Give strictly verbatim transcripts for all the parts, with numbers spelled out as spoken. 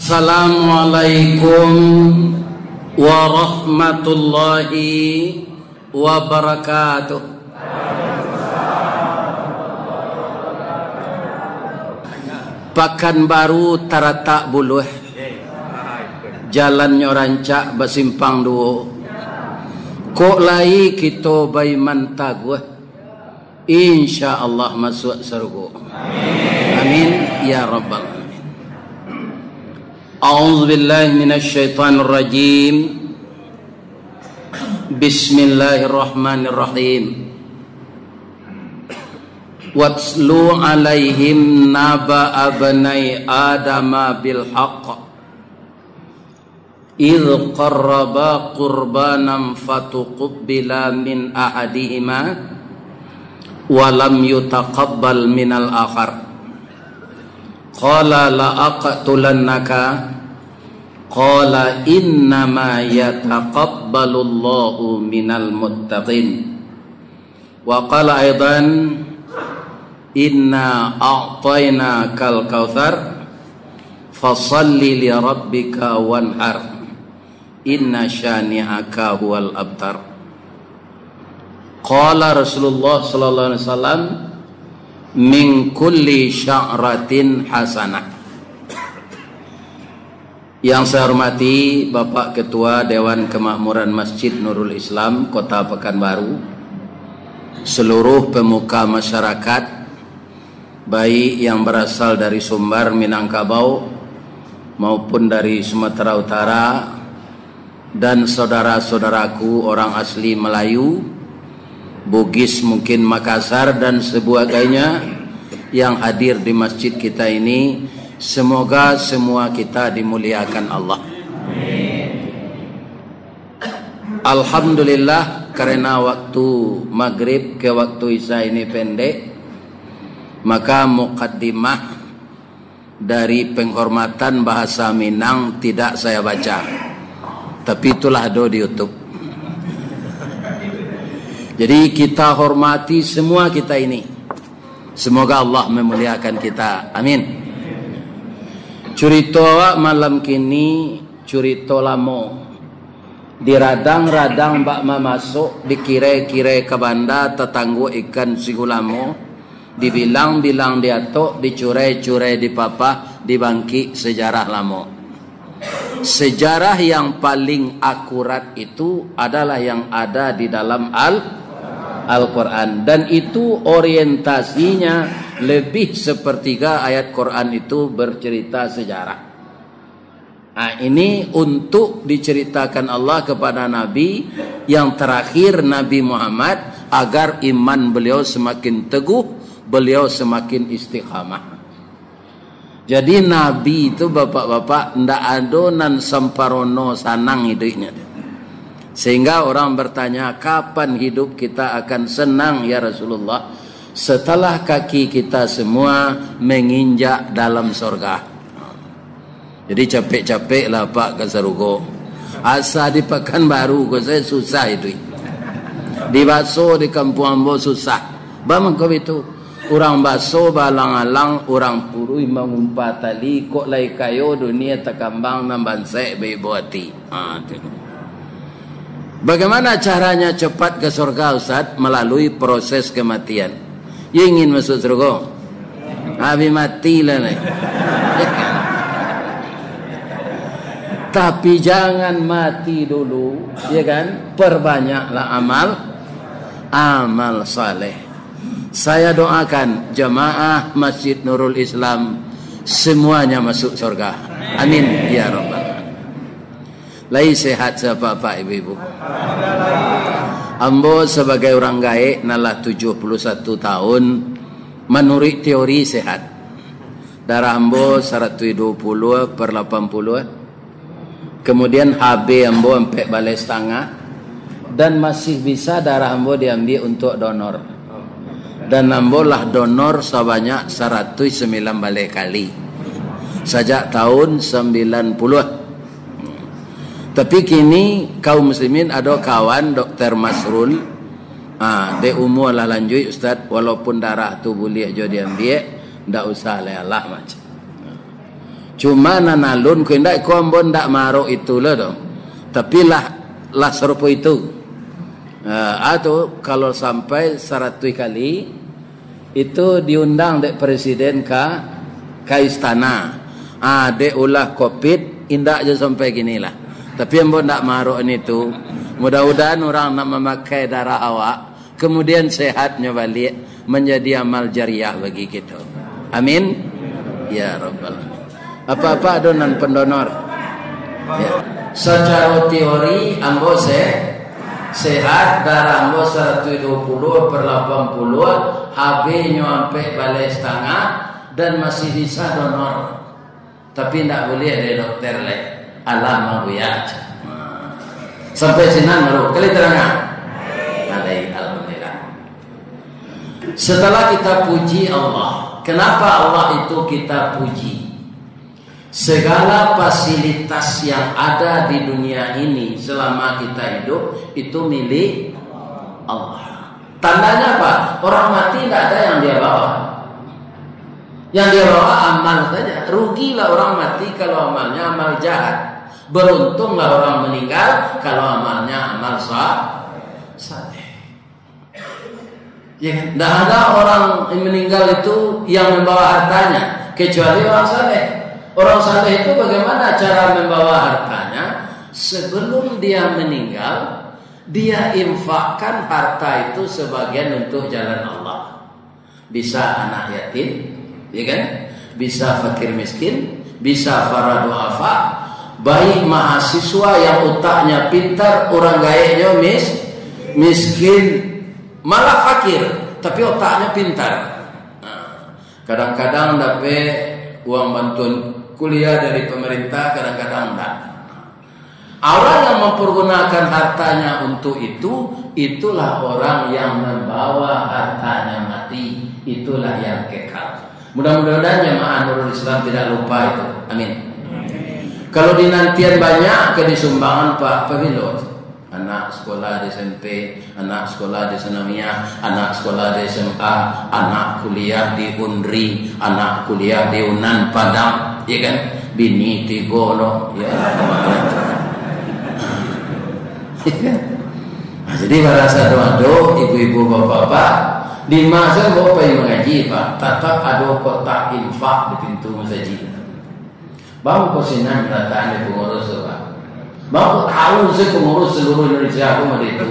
Assalamualaikum warahmatullahi wabarakatuh. Pakanbaru taratak buluah, jalannyo rancak basimpang duo. Kok lai kito baiman taguah, insya Allah masuak sarugo. Amin ya rabbal alamin. A'udzubillahi minasyaitonirrajim. Bismillahirrahmanirrahim. Watlu alaihim naba abnai Adama bil haqq. Idz qarraba qurbanan fatuqubila min ahadihima wa lam yutaqabbal minal akhar. Qala la aqtulannaka. Qala innama yataqabbalullahu minal muttaqin. Wa qala aidan, "Inna a'tainakal kautsar, fasalli li rabbika wanhar, inna syani'aka huwal abtar." Qala Rasulullah sallallahu alaihi wasallam, "Min kulli sya'ratin hasanah." Yang saya hormati Bapak Ketua Dewan Kemakmuran Masjid Nurul Islam Kota Pekanbaru, seluruh pemuka masyarakat, baik yang berasal dari Sumbar, Minangkabau, maupun dari Sumatera Utara, dan saudara-saudaraku orang asli Melayu, Bugis, mungkin Makassar dan sebagainya yang hadir di masjid kita ini, semoga semua kita dimuliakan Allah. Alhamdulillah, karena waktu maghrib ke waktu isya ini pendek, maka mukaddimah dari penghormatan bahasa Minang tidak saya baca. Tapi itulah ado di YouTube. Jadi kita hormati semua kita ini. Semoga Allah memuliakan kita. Amin. Curito awak malam kini, curito lamo. Diradang-radang bak mamasok, dikirai-kirai ka banda, tatangguak ikan sigulamo, dibilang-bilang diatok, dicurai-curai dipapah, dibangkik sejarah lamo. Sejarah yang paling akurat itu adalah yang ada di dalam Al-, Al-Quran. Dan itu orientasinya lebih sepertiga ayat Quran itu bercerita sejarah. Nah, ini untuk diceritakan Allah kepada Nabi yang terakhir, Nabi Muhammad, agar iman beliau semakin teguh, beliau semakin istiqamah. Jadi, Nabi itu, bapak-bapak, ndak ado nan samparono sanang iduiknyo tu. Sehingga orang bertanya, "Kapan hidup kita akan senang, ya Rasulullah?" Setelah kaki kita semua menginjak dalam sorga. Jadi, capek-capeklah, Pak, ka sarugo. Asa di Pakanbaru ko sajo susah itu. Di Baso, di kampuang ambo susah. Bamangko itu. Urang Baso balang-alang, urang Puruih mangumpa tali, kok lai kayo dunia takambang nan bansaik baibo ati. Ha, tu. Bagaimana caranya cepat ke surga, Ustaz? Melalui proses kematian. Ya, ingin masuk surga? Habis mati lah ni. Tapi jangan mati dulu, ya kan? Perbanyaklah amal, amal saleh. Saya doakan jamaah Masjid Nurul Islam semuanya masuk surga. Amin ya rabbal alamin. Lai sehat sapak-apak ibu-ibu? Ambo sabagai urang gaek nan lah tujuh puluh satu tahun, manuruik teori sehat. Darah ambo saratuih duo puluah per lapan puluah. Kemudian H B ambo ampek baleh satangah. Dan masih bisa darah ambo diambiak untuak donor. Dan ambo lah donor sabanyak saratuih sambilan baleh kali. Sajak tahun sambilan puluah. Tapi kini kaum muslimin ado kawan Dokter Masrul. Ha, dek umua lah lanjuik, Ustaz, walaupun darah tu buliah jo diambiak, ndak usah lai alah macam. Cuma nan alun ko indak, ko ambo ndak marok itu lo doh. Tapi lah, lah sarupo itu. Ah, tu kalau sampai saratuih kali, itu diundang dek presiden ka, ka istana. Ah, dek ulah covid, indak jo sampai kini lah. Tapi ambo ndak marok nitu. Mudah-mudahan urang nak mamakai darah awak, kemudian sehatnyo baliak, manjadi amal jariah bagi kito. Amin. Ya Rabbal Alamin. Apa-apa ado nan pendonor? Ya. Sacaro teori, ambo se-, sehat, darah ambo saratuih duo puluah per lapan puluah, habih nyo ampek baleh satangah, dan masih bisa donor. Tapi ndak buliah dek dokter lai. Alah mabuyak. Sampai sinan baru. Kali terangah. Alai, alhamdulillah. Setelah kita puji Allah, kenapa Allah itu kita puji? Segala fasilitas yang ada di dunia ini selama kita hidup, itu milik Allah. Tandanya apa? Orang mati tidak ada yang dia bawa. Yang dia bawa amal saja. Rugilah orang mati kalau amalnya amal jahat. Beruntunglah orang meninggal kalau amalnya amal sa-, saleh. Ya kan? Tidak ada orang yang meninggal itu yang membawa hartanya, kecuali orang saleh. Orang saleh itu bagaimana cara membawa hartanya? Sebelum dia meninggal, dia infakkan harta itu sebagian untuk jalan Allah. Bisa anak yatim, ya kan? Bisa fakir miskin, bisa para duafa, baik mahasiswa yang otaknya pintar, urang gaeknyo mis-, miskin, malah fakir, tapi otaknya pintar. Nah, kadang-kadang dapek uang bantuan kuliah dari pemerintah, kadang-kadang enggak. Orang yang mempergunakan hartanya untuk itu, itulah orang yang membawa hartanya mati, itulah yang kekal. Mudah-mudahan jamaah Nurul Islam tidak lupa itu. Amin. Kalau dinantian banyak ka disumbangan, Pak, pabilo? Anak sekolah di S M P, anak sekolah di Sanawiyah, anak sekolah di S M A, anak kuliah di Unri, anak kuliah di Unan Padang, ya kan? Bini tigo lo, ya. Nah, jadi barasa doa do, ibu-ibu, bapak-bapak, di masa bawa pai mangaji, Pak, tatap ado kotak infak di pintu masajid. Bang, ko sinan penataan di pengurus tu, Pak. Bang, ko tahu se pengurus seluruh Indonesia tu mah itu.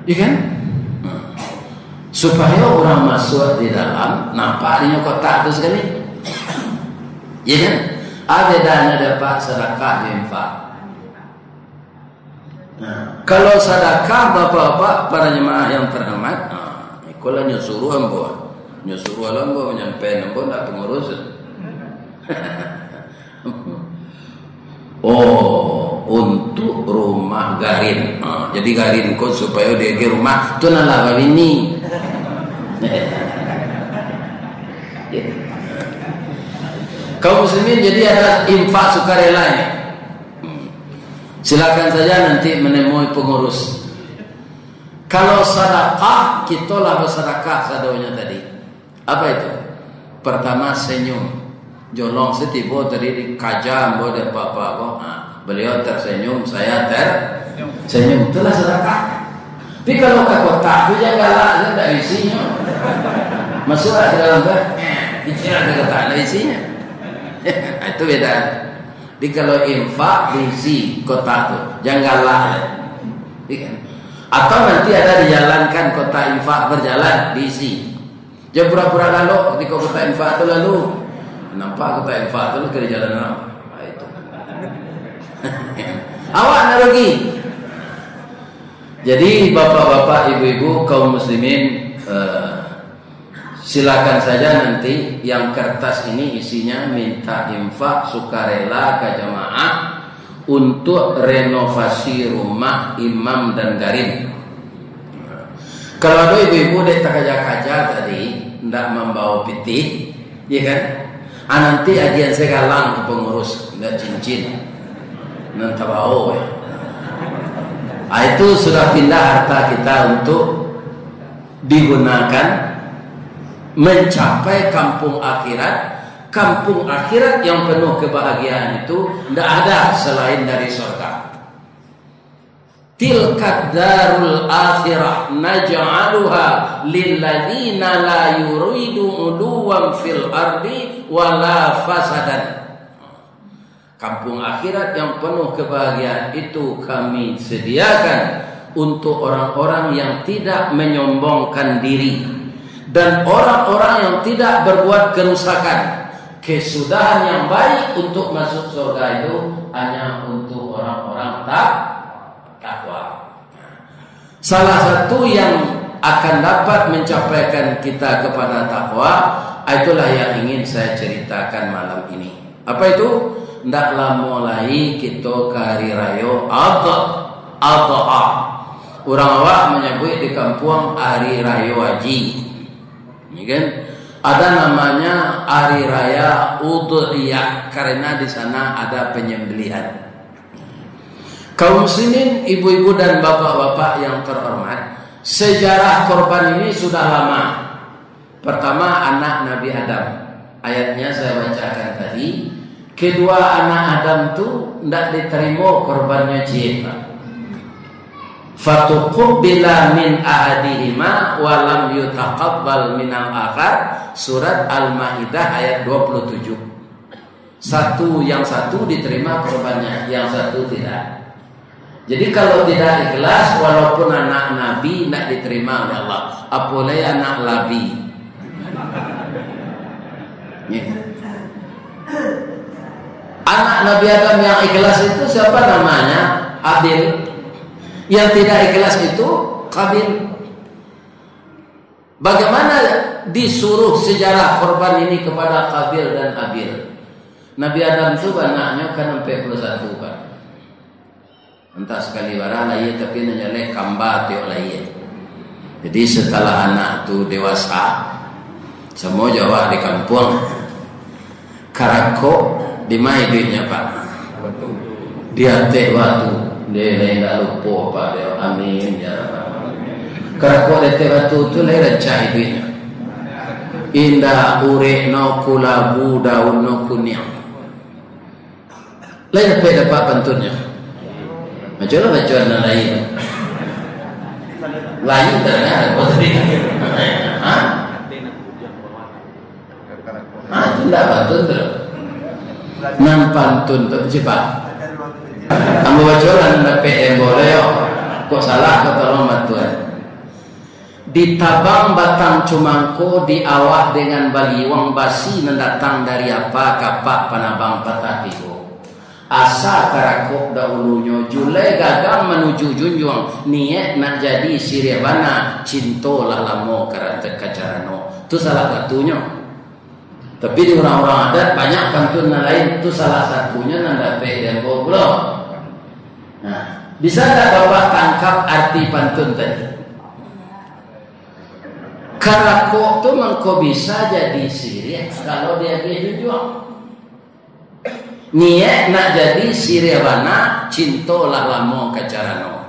Iya kan? Supaya orang masuk di dalam, nampak dinyo kotak tu sekali. Iya kan? Apa bedanya dapat sedekah jo infak? Nah, kalau sadakah, bapak-bapak, para jemaah yang terhormat, nah, ikolah nyo suruah ambo. Nyo suruah lah ambo, manyampaian ambo ndak pengurus. Oh, untuk rumah garin. Nah, jadi garin ko supayo diagiah rumah, tu nan lah babini. Kaum muslimin, jadi ada infak sukarela ni. Hmm. Silakan saja nanti menemui pengurus. Kalau sadakah, kitolah basadakah sadonyo tadi. Apa itu? Pertama, senyum. Jolong setibo tadi dikaja ambo dek bapak ko. Ha, beliau tersenyum, saya tersenyum. Itulah sadakah. Tapi kalau ka kotak tu, jangan galak, tu tak isinyo. Masuklah ke dalam tu. Itulah ke kotak, tak isinyo. Itu beda. Jadi, kalau infak, diisi kotak tu. Jangan galak. Iya kan? Atau nanti ada dijalankan kotak infak berjalan, diisi. Jangan pura-pura lalok ketika kotak infak tu lalu. Nampak kotak infak tu ke di jalan orang. Nah, itu. Awak nak rugi. Jadi, bapak-bapak, ibu-ibu, kaum muslimin, eh, silakan saja nanti yang kertas ini isinya minta infak sukarela ka jamaah untuk renovasi rumah imam dan garin. Kalau ada ibu-ibu dek takaja-kaja tadi, ndak mambawa pitih, iya kan? Ah, nanti agian saya galang ke pengurus, ndak cincin. Nan tabao, ya. Ah, itu sudah pindah harta kita untuk digunakan mencapai kampung akhirat, Kampung akhirat yang penuh kebahagiaan itu ndak ada selain dari surga. Tilkad darul akhirah naj'aluha lilladzina la yuridu uluwan fil ardi wala fasadan. Kampung akhirat yang penuh kebahagiaan itu Kami sediakan untuk orang-orang yang tidak menyombongkan diri dan orang-orang yang tidak berbuat kerusakan. Kesudahan yang baik untuk masuk surga itu hanya untuk orang-orang tak-, takwa. Salah satu yang akan dapat mencapaikan kita kepada takwa, itulah yang ingin saya ceritakan malam ini. Apa itu? Ndak lamo lai kito ka hari rayo Ad-, Adha. Urang awak manyabuik di kampuang hari rayo Haji. Ya kan? Ada namanya hari raya Udhiyah karena di sana ada penyembelihan. Kaum muslimin, ibu-ibu dan bapak-bapak yang terhormat, sejarah korban ini sudah lama. Pertama, anak Nabi Adam. Ayatnya saya bacakan tadi. Kedua, anak Adam tu ndak diterimo korbannyo ciek, Pak. Fatuqubila min ahadihima wa lam yutaqabbal minal akhar. Surat Al-Maidah ayat dua puluh tujuh. Satu, yang satu diterima korbannya, yang satu tidak. Jadi, kalau tidak ikhlas, walaupun anak Nabi, ndak diterima oleh Allah. Apolai anak Labi. Ya. Anak Nabi Adam yang ikhlas itu siapa namanya? Habil. Yang tidak ikhlas itu Qabil. Bagaimana disuruh sejarah korban ini kepada Qabil dan Habil? Nabi Adam tu anaknyo kan ampek puluah satu, Pak. Antah sakali bara lahia, tapi nan jaleh kamba tiok lahia. Jadi, setelah anak tu dewasa, samo jo awak di kampuang, karakok di ma iduiknyo, Pak? Di ateh batu. Deh, lai indak lupo, Pak, deh. Amin, ya Rabbal Alamin. Karakok di ateh batu tu lai rancak iduiknyo. Indak, ureknyo kulabu, daunnyo kuniang. Lai dapek dapat pantunnyo? Bacolah bacoan nan lain. Lain tadanga apo tadi? Ha? Ha, tu ndak pantun tu. Nan pantun tu, cepat. Ambo bacolah nan dapek, ambo lo yo. Kok salah, kok tolong bantuan. Ditabang batang cumangko di awak dengan baliuang basi nan datang dari apa kapak panabang patah tigo. Asa karakok dahulunyo, julai gagang manuju junjuang, niaik nak jadi siriah bana, cinto lah lamo ka rantek ka carano. Tu salah satunyo. Tapi di urang-urang adat banyak pantun nan lain, tu salah satunyo nan dapek di ambo pulo. Nah, bisa ndak Bapak tangkap arti pantun tadi? Karakok tu mangko bisa jadi siriah kalau diagiah junjuang. Niaik nak jadi siriah bana, cinto lah lamo ka carano.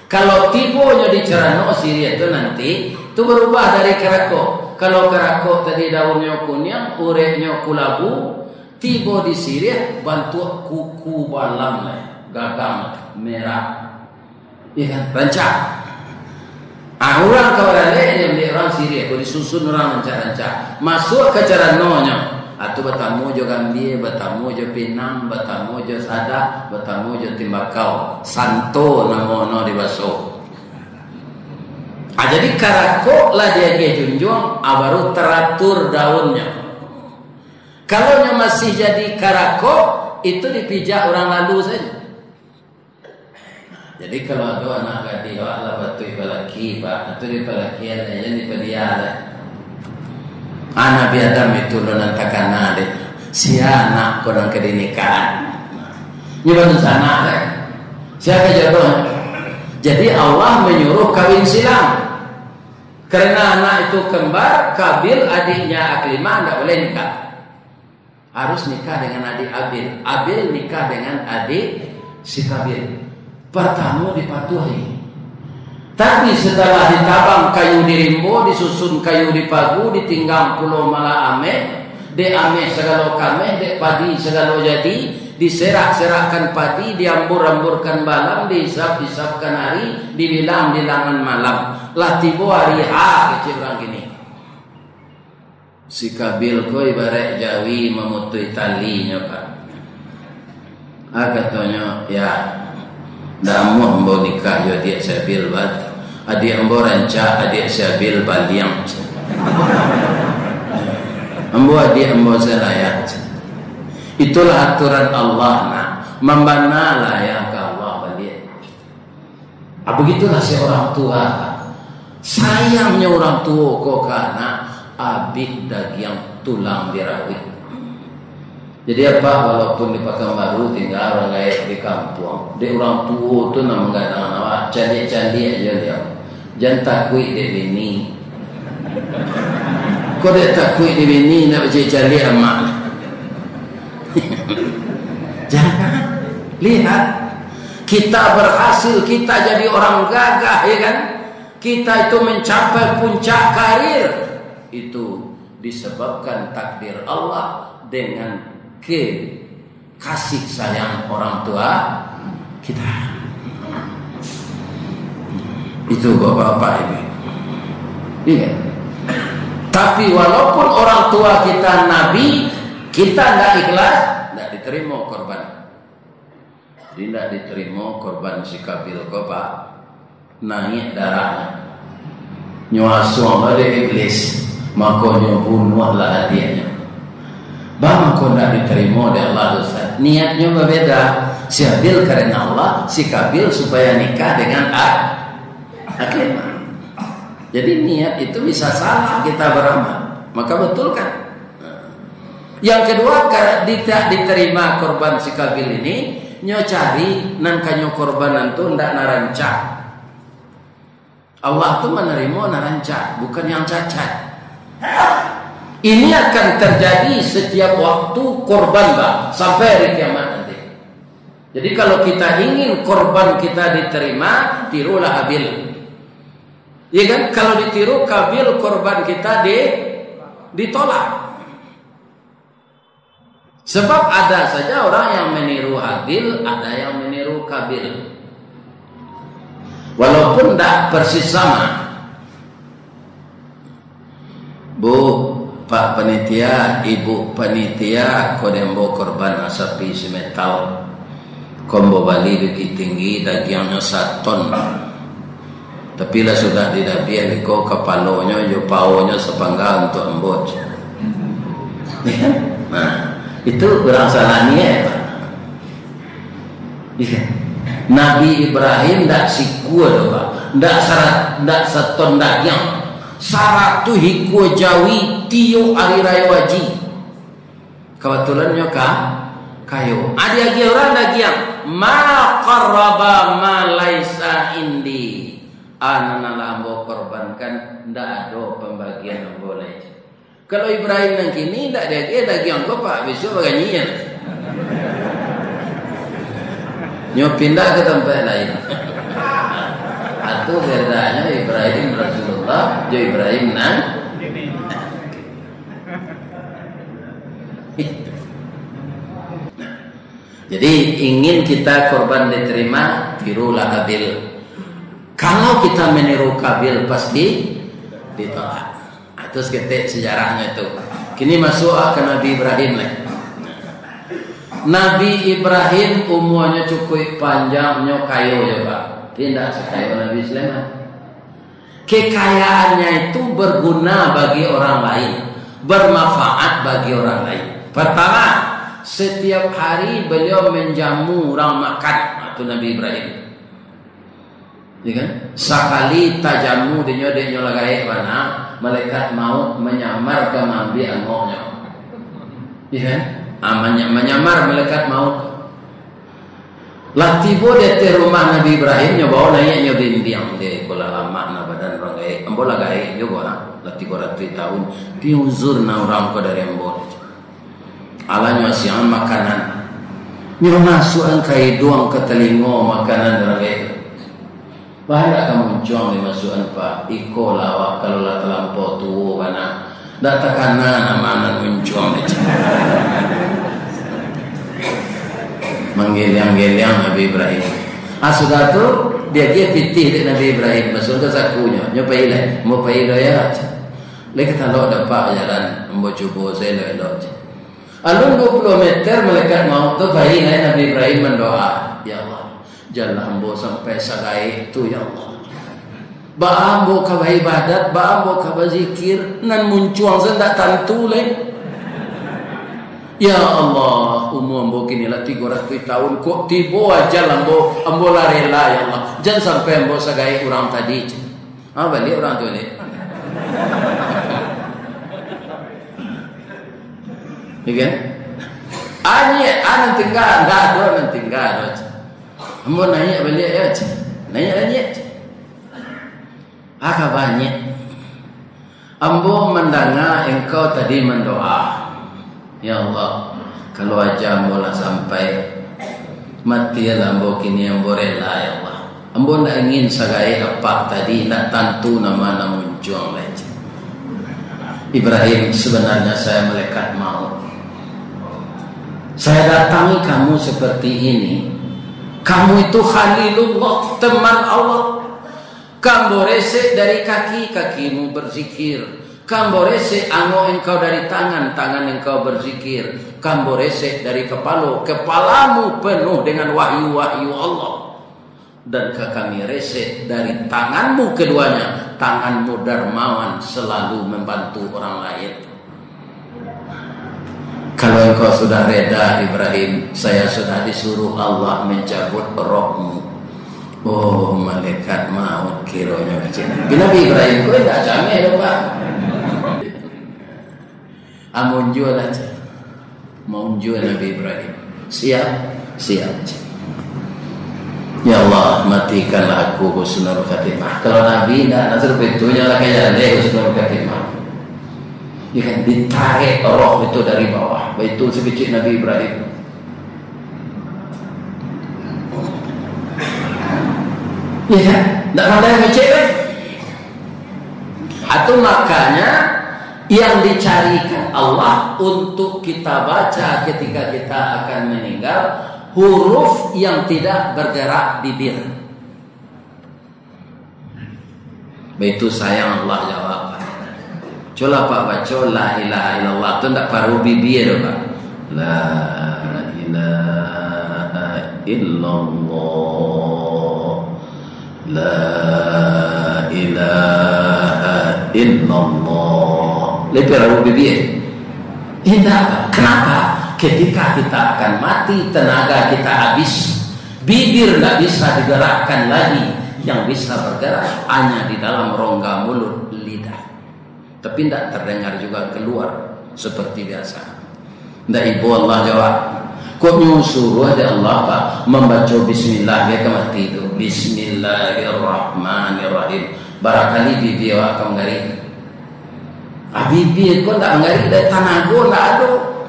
Kalau tibonyo di carano siriah tu nanti, tu barubah dari karakok. Kalau karakok tadi daunnyo kuniang, ureknyo kulabu, tibo di siriah bantuak kuku balam lai, gagang, merah. Iya kan? Rancak. Ah, urang ka baralek, nyo ambiak urang siriah, ko disusun urang rancak-rancak. Masuak ka caranonyo. Ah, tu batamu jo gambia, batamu jo pinang, batamu jo sadah, batamu jo timbakau. Santo namo no di baso. Ah, jadi karakok lah diagiah junjuang, ah, baru taratur daunnyo. Kalau nyo masih jadi karakok, itu dipijak urang lalu sajo. Jadi, kalau ado anak gadih, awak lah patuik balaki, Pak. Atau di palakian, jan di padia lah. Ah, Nabi Adam itu lo nan takana dek. Sia anak ko nan ka dinikahan? Nyo bantu sanak dek. Sia ka jodoh? Jadi, Allah manyuruh kawin silang. Karena anak itu kembar, Kabil adiknya Aklimah, ndak boleh nikah. Harus nikah dengan adik Abil. Abil nikah dengan adik si Kabil. Partamo dipatuahi. Tapi setelah ditabang kayu di rimbo, disusun kayu di pagu, ditinggang pulo malah ameh, Dek ameh sagalo kameh, dek padi sagalo jadi, diserak-serakkan padi, diambur-amburkan balam, diisap-isapkan ari, dibilang-bilangan malam. Lah tibo ari ha, kecek urang kini. Si Kabil ko ibarat jawi mamutuih talinyo, Pak. Ah, katonyo, "Ya, ndak amuah ambo nikah jo adiak si Abil, Bang. Adiak ambo rancak, adiak si Abil baliang. Ambo adiak ambo salayah." Itulah aturan Allah, nak. Mambana lah ya ka Allah baliak. Ah, begitulah si orang tua. Sayangnyo urang tuo ko ka anak, abih dagiang tulang dirawik. Jadi apa, walaupun di Pakanbaru tingga, urang gaek di kampuang, dek urang tuo tu nan manggadang awak, caliak-caliak jo liau. Jan takuik dek bini. Kok dek takuik dek bini, nak bacaliak-caliak amak? Jangan. Lihat, kita berhasil, kita jadi orang gagah, ya kan? Kita itu mencapai puncak karir. Itu disebabkan takdir Allah dengan ke kasih sayang orang tua kita. Itu bapak-bapak ini. Iya. Tapi walaupun orang tua kita nabi, kita ndak ikhlas, ndak diterima korban. Jadi ndak diterima korban si Kabil ko, Pak. Naik darahnya. Nyo asuang lah dek iblis, mako nyo bunuahlah adiaknyo. Bang, mako ndak diterima dek Allah tu, Ustaz. Niatnyo babeda. Si Abil karena Allah, si Kabil supaya nikah dengan A-, Akimah. Jadi niat itu bisa salah kita beramal. Maka betulkan. Yang kedua, ka-, tidak diterima korban si Kabil ini, nyo cari nan ka nyo korbanan tu ndak nan rancak. Allah tu manarimo nan rancak, bukan yang cacat. Ini akan terjadi setiap waktu korban, Pak, sampai hari kiamat nanti. Jadi kalau kita ingin korban kita diterima, tirulah Habil. Iya kan? Kalau ditiru Kabil, korban kita di-, ditolak. Sebab ada saja orang yang meniru Habil, ada yang meniru Kabil. Walaupun ndak persis sama. Bu, Pak Panitia, Ibu Panitia, ko dek ambo korban sapi semetal. Ko ambo bali Bukittinggi, dagiangnyo saton. Tapi lah sudah didabiah iko, kapalonyo jo paonyo sapangga untuak ambo. Nah, itu urang salah niat, Pak. Iya. Nabi Ibrahim ndak sikua doh, Pak. Ndak sarat-, ndak saton dagiang. Saratuih ikua jawi tiok ari rayo haji. Kabatulannyo ka-, kayo. Ah, diagiah urang dagiang. "Ma qarraba ma laisa indi." Ah, nan lah ambo korbankan, ndak ado pambagian ambo lai. Kalau Ibrahim nan kini, ndak diagiah dagiang ko, Pak, bisuak baganyian. Nyo pindah ka tampek lain. Atu bedanyo Ibrahim Rasulullah jo Ibrahim nan. Jadi, ingin kita korban diterima, tirulah Habil. Kalau kita meniru Kabil, pasti ditolak. Nah, itu saketek sejarahnyo tu. Kini masuak ka Nabi Ibrahim lai. Nabi Ibrahim umuanyo cukuik panjang, nyo kayo juo, Pak. Tapi indak sakayo Nabi Sulaiman. Kekayaannya itu berguna bagi orang lain, bermanfaat bagi orang lain. Pertama, setiap hari beliau menjamu orang makan, itu Nabi Ibrahim. Ya kan? Sakali tajamu dinyo, dek nyo lah gaek bana, malaikat maut manyamar ka maambiak angoknyo. Ya kan? Ah, manya-, manyamar malaikat maut. Lah tibo di ateh rumah Nabi Ibrahim, nyo bao naiak, nyo bimbiang, deh, ko lah lamak nah badan urang gaek. Ambo lah gaek juo, ah. Lah tigo ratuih tahun. Pi uzur nah urang ko dari ambo. Alah nyo asiangan makanan. Nyo masuakan ka iduang, ka talingo makanan urang gaek. Bah, ndak ka muncuang dimasuakan, Pak. Iko lah awak kalau lah talampau tuo bana. Ndak takana nama nan muncuang tu. Manggeliang-geliang Nabi Ibrahim. Ah, sudah tu, diagiah pitih dek Nabi Ibrahim, masuak ka sakunyo. Nyo pai lai, ambo pai lo ya. Lai ka talok dapek jalan, ambo cubo se elok-elok. Alun duo puluah meter, malaikat maut tu pai lai Nabi Ibrahim mandoa, "Ya Allah, janlah ambo sampai sagaek tu, ya Allah. Baa ambo ka baibadat, baa ambo ka bazikir, nan muncuang se ndak tantu lai. Ya Allah, umua ambo kini lah tigo ratuih taun, kok tibo ajal ambo, ambo lah rela, ya Allah. Jan sampai ambo sagaek urang tadi." Ah, baliak urang tu baliak. Ya kan? Ah, nyiak, ah, nan tingga, ndak ado nan tingga doh. Ambo naiak baliak yo, ceh. Naiak baliak, ceh. Ah, ka banyak. Ambo mandanga engkau tadi mandoa, "Ya Allah, kalau aja ambo lah sampai, mati lah ambo kini, ambo rela, ya Allah. Ambo ndak ingin sagaek apak tadi, ndak tantu nama nan muncuang lai." Ibrahim, sebenarnya saya malaikat maut. Saya datangi kamu seperti ini. Kamu itu Khalilullah, teman Allah. Ka ambo resek dari kaki, kakimu berzikir. Ka ambo resek angok engkau dari tangan, tangan engkau berzikir. Ka ambo resek dari kepalo, kepalamu penuh dengan wahyu-wahyu Allah. Dan ka kami resek dari tanganmu keduanya, tanganmu dermawan, selalu membantu orang lain. Kalau engkau sudah reda, Ibrahim, saya sudah disuruh Allah mencabut rohmu. Oh, malaikat maut kironyo kecil. Nabi Ibrahim ko indak cameh doh, Pak. Amun juo lah, ceh. Maunjua Nabi Ibrahim. Siap? Siap. Ya Allah, matikanlah aku husnul khatimah. Kalau Nabi indak, Nasir pintunyo lah kaya deh husnul khatimah. Ya kan, ditarik roh itu dari bawah. Baitu sakecik Nabi Ibrahim. Ya kan? Ndak pandai ngecek kan? Atau makanya yang dicarikan Allah untuk kita baca ketika kita akan meninggal, huruf yang tidak bergerak bibir. Baitu sayang Allah jawab. Cubolah Pak baco la ilaha illallah tu ndak paruah bibia tu, Pak. La ilaha illallah. La ilaha illallah. Lai paruah bibia? Indak. Kenapa? Ketika kita akan mati, tenaga kita habis. Bibir ndak bisa digerakkan lagi. Yang bisa bergerak hanya di dalam rongga mulut, lidah. Tapi ndak terdengar juga keluar seperti biasa. Ndak ibo Allah jawab. Kok nyo suruah dek Allah, Pak, mambaco bismillah, dia ka mati tu. Bismillahirrahmanirrahim. Barakali bibia awak ka manggarik. Ah, bibia ko ndak manggarik, dari tanago ndak ado.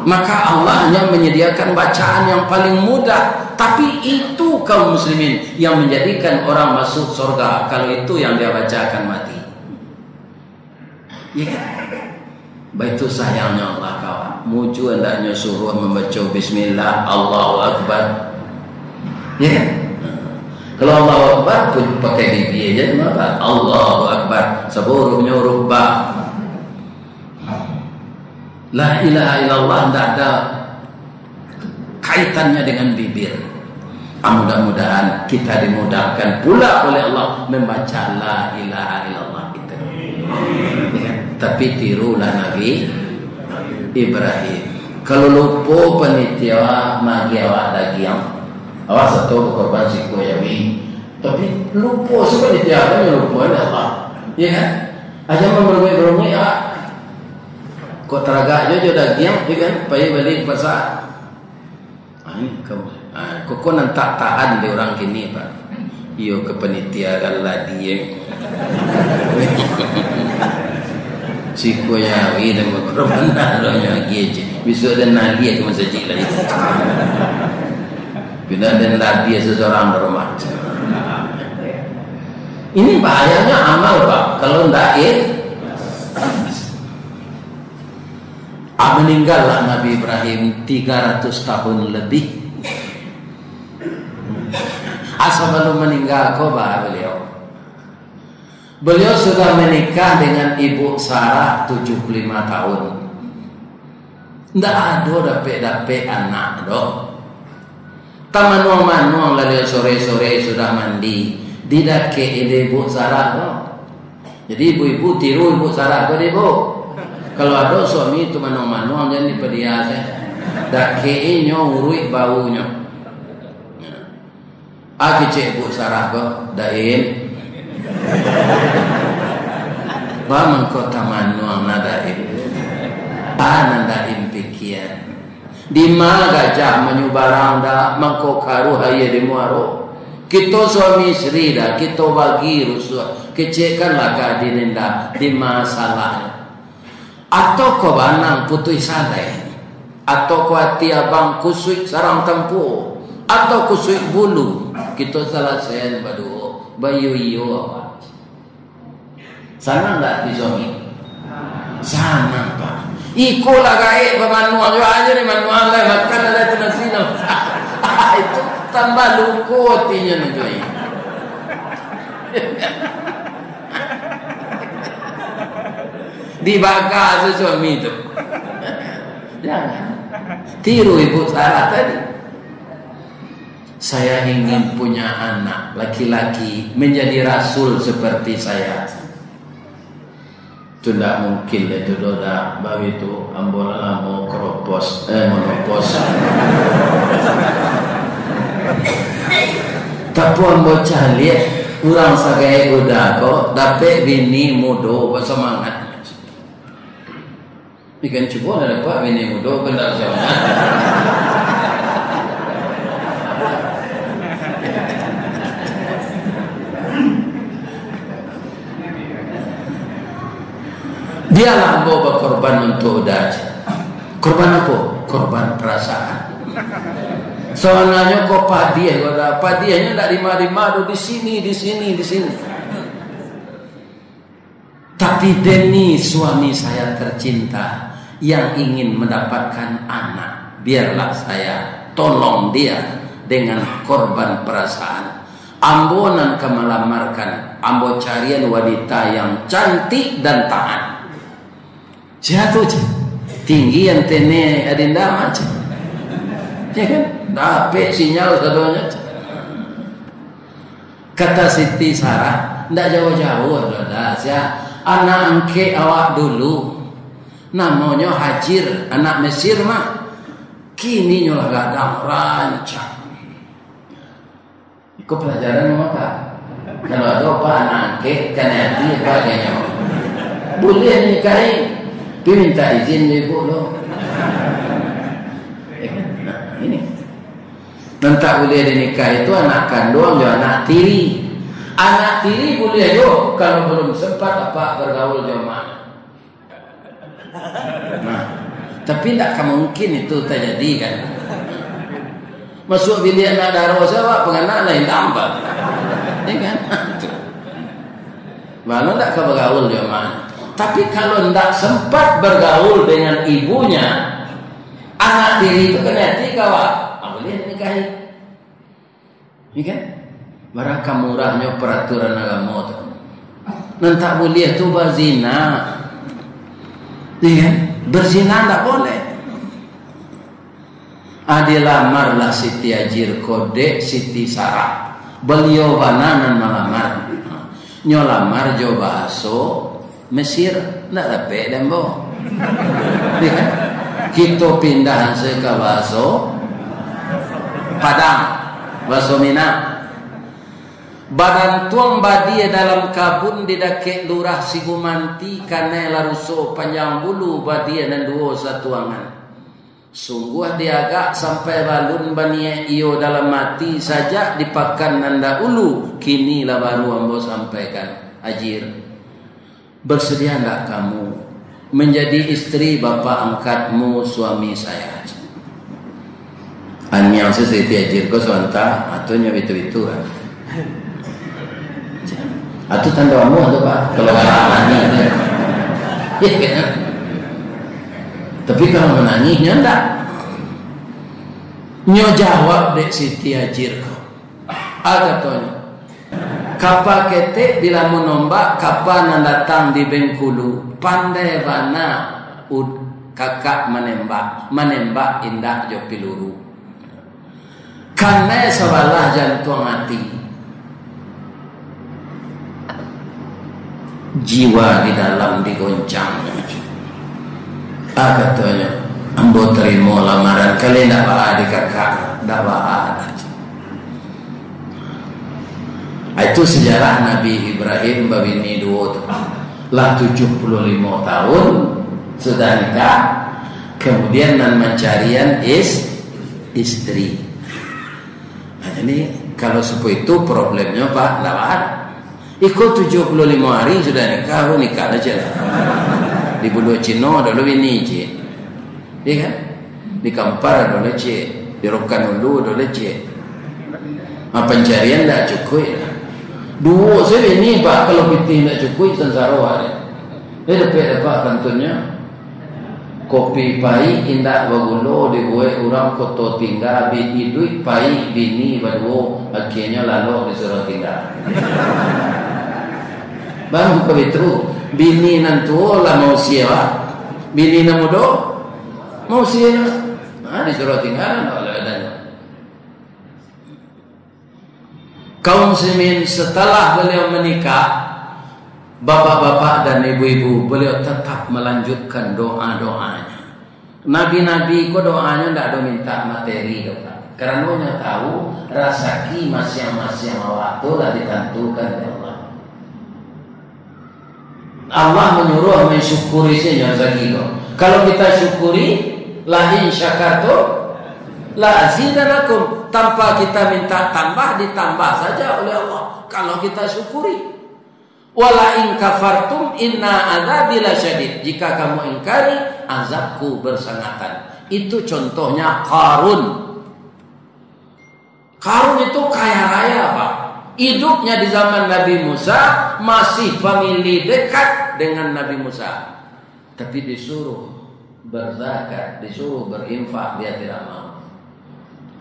Maka Allah hanya menyediakan bacaan yang paling mudah. Tapi itu, kaum muslimin, yang menjadikan orang masuk surga. Kalau itu yang dia baca, akan mati. Ya kan? Baitu sayangnyo Allah, kawan. Mujua andaknyo suruah mambaco bismillah, Allahu Akbar. Ya kan? Kalau Allahu Akbar, pun pakai bibia je, kenapa? Allahu Akbar. Saburuhnyo huruf ba. La ilaha illallah ndak ada kaitannya dengan bibir. Ah, mudah-mudahan kita dimudahkan pula oleh Allah membaca la ilaha illallah itu. Ya kan? Tapi tirulah Nabi Ibrahim. Kalau lupo panitia magiah awak dagiang, awak sato bakorban sikua jawi. Tapi lupo, sabab panitia kan lupo dek Allah. Ya kan? Aja mambarunguik-barunguik awak. Kok taragak jo, jo dagiang, ya kan? Pai bali ka pasa. Ah, ini kamu. Ah, kok, kok nan tak tahan di urang kini, Pak? Iyo, ka panitia kan ladi, ya. Siko jawi dan bakorban, ndak ado lagi aja. Bisuak den ladi ka masajik lai. Pina den ladi sasorang di rumah. Ini bahayanya amal, Pak. Kalau ndak, eh, Maninggallah Nabi Ibrahim tiga ratus tahun lebih. Asa balun maningga ko, ba, baliau. Baliau sudah menikah dengan Ibu Sarah tujuh puluh lima tahun. Ndak ado dapek-dapek anak doh. Tamanuang-manuang lah, sore-sore sudah mandi, didakek-i dek Ibu Sarah tu. Jadi ibu-ibu tiru Ibu Sarah ko dek, Bu. Kalau ado suami tu manuang-manuang, jan dipadia se. Dakek-i nyo, uruik baunyo. Ah, kecek Ibu Sarah ko, Daim. Ba mangko tamanuang na, Daim. Ah, nan Daim pikia. Dima gajah manyubarang, dak mangko karuah aia di muaro. Kito suami isteri dah, kito bagi rusuah, kecekkanlah ka adin indak, dima salahnyo. Atau ko banang putuih salai, atau ko ati abang kusuik sarang tampuo, atau kusuik bulu, kito salasaian baduo, baiyo-iyo awak. Sanang ndak ati suami? Sanang, Pak. Iko lah gaek bamanuang, juo ajo dek manuang lah, makan lah tu nasi lah. Itu tambah luko atinyo nanti. Dibaga se suami tu. Jangan. Tiru Ibu Sarah tadi. Saya ingin punya anak laki-laki menjadi rasul seperti saya. Tu ndak mungkin lah itu, doh, dak. Babi tu, ambo lah lamo keropos, eh, monopos. Tapi ambo caliak, urang sagaek Uda ko, dapek bini mudo, basamangat. Ikan cubo lah dapat bini mudo, kan dak bisa mah. Bialah ambo bakorban untuak Uda. Korban apo? Korban perasaan. Sabananyo ko padiah ko, Uda. Padiahnyo ndak di ma-di ma doh, di sini, di sini, di sini. Tapi demi suami saya tercinta yang ingin mendapatkan anak, biarlah saya tolong dia dengan korban perasaan. Ambo nan ka malamarkan, ambo carian wanita yang cantik dan taat. Sia tu, ceh? Tinggi antene adinda mah, ceh. Ya kan? Dapek sinyal sadonyo, ceh. Kata Siti Sarah, ndak jauah-jauah doh, dah, sia. Anak angkek awak dulu, namonyo Hajir, anak Mesir mah. Kini nyo lah gadang rancak. Iko pelajaran mah, Pak. Kalau ado, Pak, anak angkek, kanai ati, Pak, kayaknyo. Buliah nikahi. Tapi minta izin jo ibu lo. Eh, nah, ini. Nan tak buliah dinikahi tu anak kanduang jo anak tiri. Anak tiri buliah jo, kalau belum sempat apak bergaul jo mak. Nah, tapi ndak ka mungkin itu tajadi, kan. Masuak biliak anak daro sajo, penganak lain tambah. Ya kan? Malah ndak ka bergaul jo mak. Tapi kalau ndak sempat bergaul dengan ibunya, anak tiri itu kanai ati ka awak, ah, buliah dinikahi. Ya kan? Bara ka murahnyo peraturan agamo tu. Nan tak buliah tu bazina. Ya kan? Berzina ndak boleh. Ah, dilamarlah Siti Hajir ko dek Siti Sarah. Baliau bana nan malamar. Nyo lamar jo bahaso Mesir, ndak dapek dek ambo. Iya kan? Kito pindah se ka bahaso Padang, bahaso Minang. Badantuang badia dalam kabun di dakek Lurah Sigumanti, kanai lah ruso panjang bulu, badia nan duo satuangan. Sungguah diagak sampai balun baniaik iyo dalam ati sajak di pakan nan dahulu, kini lah baru ambo sampaikan. Hajir, bersedia ndak kamu menjadi istri bapak angkatmu, suami saya? Aniang se Siti Hajir ko sabanta, atunyo bitu-bitu kan. Atu tando amuah tu, Pak, kalau galak mani tu. Tapi kalau manangih, nyo ndak. Nyo jawab dek Siti Hajir ko. A katonyo, "Kapa ketek bila manombak, kapa nan datang di Bengkulu, pandai bana ud-, kakak manembak, manembak indak jo piluru." Kanai sabalah jantuang ati. Jiwa di dalam digoncang. A katonyo, "Ambo tarimo lamaran, kali ndak baa di kakak, ndak baa." A, itu sejarah Nabi Ibrahim babini duo tu. Lah tujuh puluh limo tahun sudah nikah, kemudian nan mancarian is-, istri. Nah, jadi kalau seperti itu problemnya, Pak, ndak ada. Iko tujuh puluh limo hari sudah nikah, oh, nikah aja lah. Di Buluak Cino dulu bini cik. Iya kan? Di Kampar ada lecek, di Rokan Ulu ada lecek. Ah, pencarian dah cukup lah. Duo saja ni, Pak, kalau pitih ndak cukup, sansaro ada. Dia dapat, dapat kantunnya. Kopi paik indak bagulo dibuek urang Koto Tingga, bi-, iduik paik bini baduo, akhirnyo lalok disuruah tingga. Bang, begitu. Bini nan tuo lah mausia, Pak. Bini nan mudo mausia. Ha, disuruah tingga, ndak ada. Kaum muslimin, setelah beliau menikah, bapak-bapak dan ibu-ibu, beliau tetap melanjutkan doa-doanya. Nabi-nabi ko doanyo ndak ado minta materi doh, Pak. Karano nyo tahu rasaki masiang-masiang awak tu lah ditentukan dek Allah. Allah manyuruah mansyukuri sajo rasaki ko. Kalau kita syukuri, "La in syakartum la azidanakum." Tanpa kita minta tambah, ditambah saja oleh Allah. Kalau kita syukuri. "Wa la in kafartum inna adzabi lasyadid." Jika kamu ingkari, azabku bersangatan. Itu contohnya Qarun. Qarun itu kaya raya, Pak. Hidupnya di zaman Nabi Musa, masih famili dekat dengan Nabi Musa. Tapi disuruh berzakat, disuruh berinfak, dia tidak mau.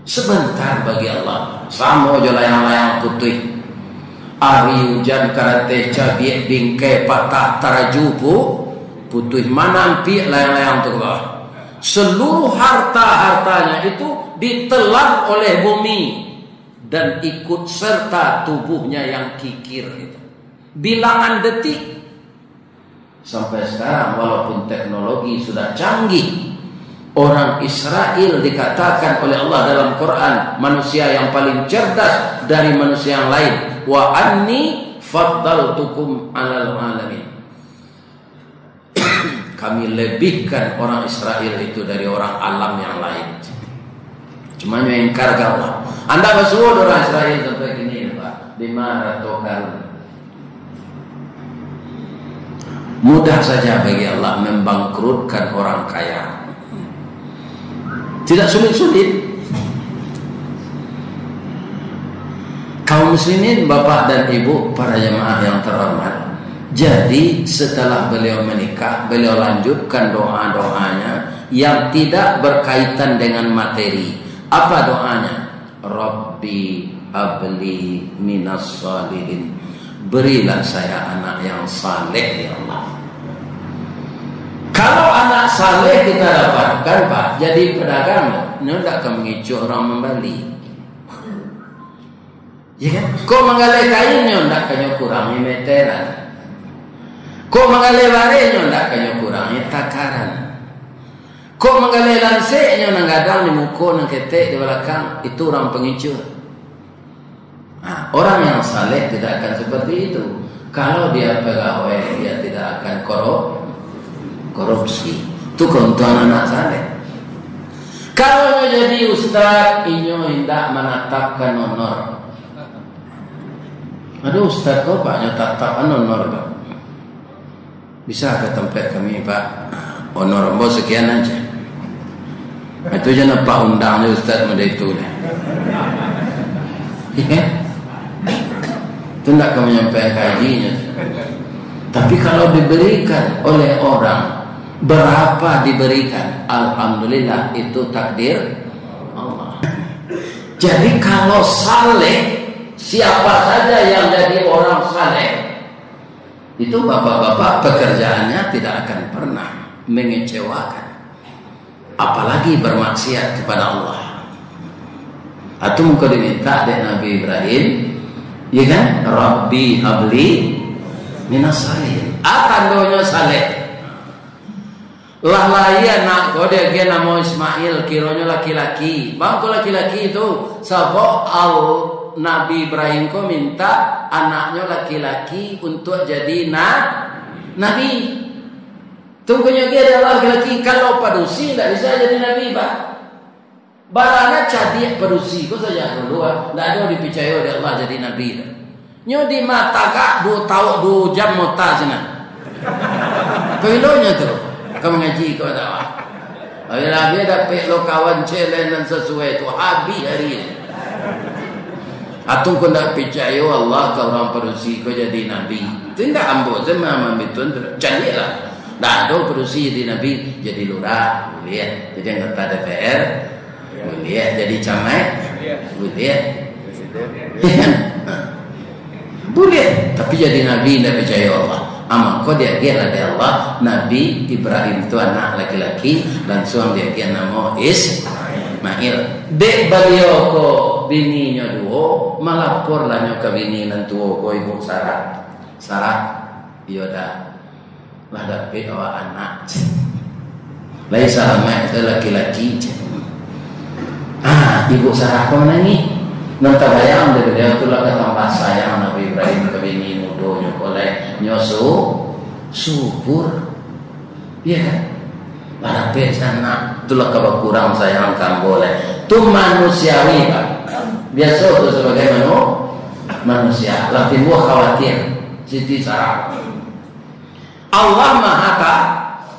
Sebentar bagi Allah, samo jo layang-layang putuih. Ari ujan karateh cabiak bingkai patah taraju pu-, putuih, manampiak layang-layang tu ka bawah. Seluruh harta-hartanya itu ditelan oleh bumi dan ikut serta tubuhnya yang kikir itu. Bilangan detik. Sampai sekarang, walaupun teknologi sudah canggih, orang Israel dikatakan oleh Allah dalam Quran, manusia yang paling cerdas dari manusia yang lain. "Wa anni faddaltukum alal alamin." Kami lebihkan orang Israel itu dari orang alam yang lain. Cuma nyo ingkar ka Allah. Anda basuo urang Israel sampai kini, Pak. Di ma arato Qarun? Mudah saja bagi Allah membangkrutkan orang kaya. Tidak sulit-sulit. Kaum muslimin, bapak dan ibu, para jemaah yang terhormat, jadi setelah beliau menikah, beliau lanjutkan doa-doanya yang tidak berkaitan dengan materi. Apa doanya? "Rabbi habli minas salihin." Berilah saya anak yang saleh, ya Allah. Kalau anak saleh kita dapatkan, Pak, jadi pedagang, nyo ndak ka mangicuah orang mambali. Ya kan? Kok manggaleh kain nyo ndak ka nyo kurangi meteran. Kok manggaleh bareh nyo ndak ka nyo kurangi takaran. Kok manggaleh lansek nyo nan gadang di muko, nan ketek di balakang, itu urang pangicuah. Nah, orang yang saleh tidak akan seperti itu. Kalau dia pegawai, dia tidak akan korup-, korupsi. Itu keuntungan anak saleh. Kalau nyo jadi ustaz, inyo indak manatapkan honor. Ado ustaz ko, Pak, nyo tatapkan honor, Pak. Bisa ka tampek kami, Pak? Honor ambo sakian aja. Itu jan Apak undang jo ustaz model itu lah. Iya. Itu ndak ka manyampaikan kajinyo. Tapi kalau diberikan oleh orang Berapa diberikan, alhamdulillah, itu takdir Allah. Jadi, kalau saleh, siapa saja yang jadi orang saleh, itu bapak-bapak pekerjaannya tidak akan pernah mengecewakan. Apalagi bermaksiat kepada Allah. Atau muka diminta dek Nabi Ibrahim, ya kan? "Rabbi habli minas salihin." Ah, tandonyo saleh. Lah lahia anak ko, diagiah namo Ismail, kironyo laki-laki. Bang ko laki-laki tu, sabab Al-, Nabi Ibrahim ko minta anaknyo laki-laki untuak jadi na-, nabi. Tunggu nyo agiah dek Allah laki-laki, kalau padusi ndak bisa jadi nabi, Pak. Barana cadiak padusi ko sajak dulu, ah. Ndak ado dipicayo dek Allah jadi nabi tu. Nyo di mata kak duo tau-, duo jam mota sinan. Koilonyo tu, ka mangaji ka dakwah. Labiah-labiah dapek lo kawan celeng nan sasuai tu, habih ari. Atau ko ndak picayo Allah ka urang padusi ko jadi nabi. Tu indak ambo se ma-, mambitun tu. Cadiaklah. Ndak ado padusi jadi nabi, jadi lurah, buliah. Jadi anggota D P R, buliah. Jadi camat, buliah. Buliah, tapi jadi nabi indak picayo Allah. Amak ko diagiahlah dek Allah, Nabi Ibrahim tu anak laki-laki, lansuang diagiah namo Ismail. Dek baliau ko bininyo duo, malaporlah nyo ka bini nan tuo ko, Ibu Sarah. Sarah, iyo dah. Lah dapek awak anak. Lai salamaik tu laki-laki, cek. Ah, Ibu Sarah ko manangih. Nan tabayang dek baliau tu lah ka tambah sayang Nabi Ibrahim ka bini mudonyo ko lai. Nyo su-, subur. Iya kan? Lah dapek se anak, tu lah ka bakurang sayang ka ambo lai. Tu manusiawi, Pak. Biaso tu sabagai manu-, manusia. Lah timbua khawatir Siti Sarah. Allah Maha Ta-,